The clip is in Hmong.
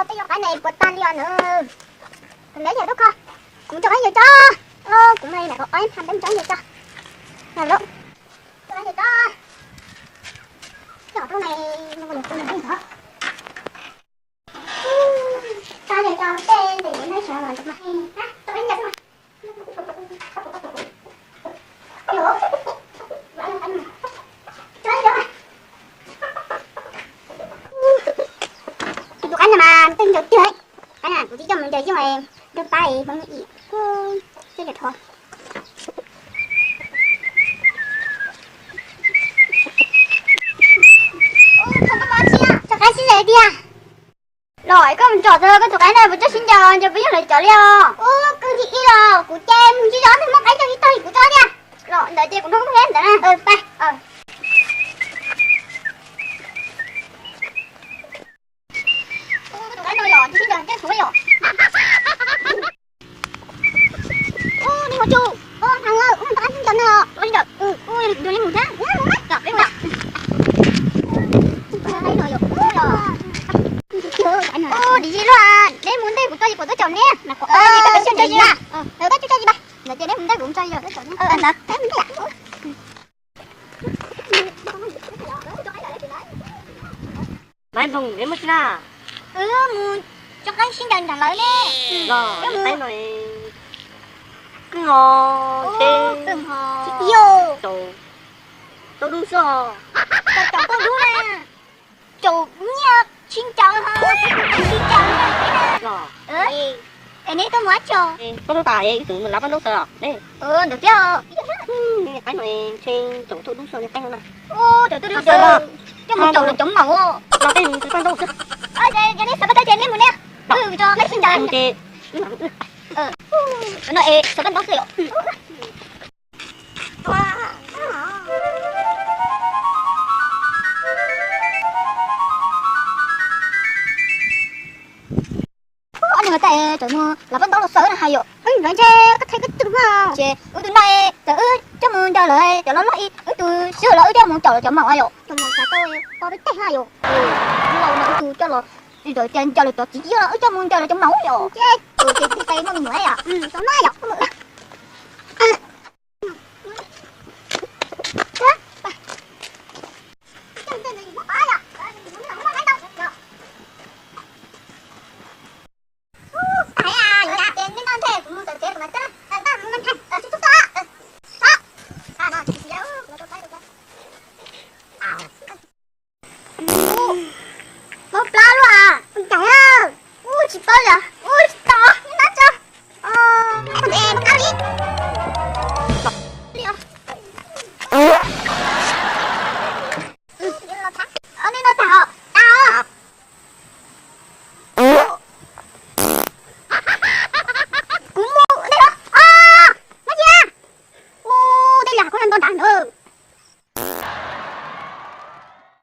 Tej zaub qaib no puas tag li os na. Tus ntawd yog tub kho. Kuv coj qaib ncas tso. Kuv mas lam kom ob pha peb mus coj ncas tso. Yog lub coj qaib ncas tso. Coj thoob na, no kuv lam tus ntawd tso. Tso ncas tso tej ntawm kuv nyob sawv los ntawd mas coj qaib ncas xwb mas. Tus qaib no mas tej ncas tiag. Qaib na kuv tsis coj mus ncas yeej nrog pab hmoov ib. Coj ncas dhau. Coj qaib sib zais tiag. Los koj mus tsom tau koj tus qaib na puas coj sib ncaws, ncaws puas yog lawv cov li os? Ub, kwv tij ib los kuv ces mus tsis zov ntawm muaj qaib coj ib tog kuv tso thiab. Los ntawd ces kuv nrog koj mus ntawd na. Pais. Tus qaib no yog tsis sib ncaws coj tsuav yom. Ub, nej mus tsuj, ub, Thaj, ub, tau qaib sib ncaws no. Ub, sib ncaws, ub, ncaws li mus thiab. Ub, dim li luaj, neb mus ntej kuv tso li kuv tuaj caum neb. Koj tso li mas, ntawd ces neb mus ntej kuv tso li kuv tuaj caum neb. Maiv Nploog, neb muaj tsi na? Wb mus coj qaib sib ncaws nram lawv ne. Los qaib no kawg ho, tsis tau dub xwb. Caum tau dub na, caum nyiaj sib ncaws ho, sib ncaws na. Es neb tuaj mus dab tsi? Tuaj mus tas ib tug lav paj ntaub xaws os. Ntawd thiab. Qaib no ntshe caum tau dub xwb li qaib no na. Caum tau dub xwb, coj mus caum los cov maum. Los tej mus xaws paj ntaub xwb. Yog neb xaws paj ntaub ces neb mus ne. Wb tso qaib sib ncaws. Ces no es xaws paj ntaub xwb yom. Ob niag mas tas tseem mus lav paj ntaub los xaws na hais yom. Ntawd ntshe koj thaiv koj tus no. Ces wb tus no txawm wb coj mus ncaws lawv cov loj loj ib, wb tus sij hawm los wb coj mus caum lawv cov maum yom. Cov maum xav tau poj peb teg na yom. Laus no wb tus coj los tsis txawj cia ncaws lawv cov txiv, wb coj mus ncaws lawv cov maum yom. Ces tus tais noj me nyuam yom. Tau noj yom. Mob plab luaj, ua cas ub tsis paub li, ub tsis tau, nyob tso. Es mob plab li. Nej noj tag os, tag os. Kuv mus dej los. Mob tsi na? Ub, dej li koj nto nrad.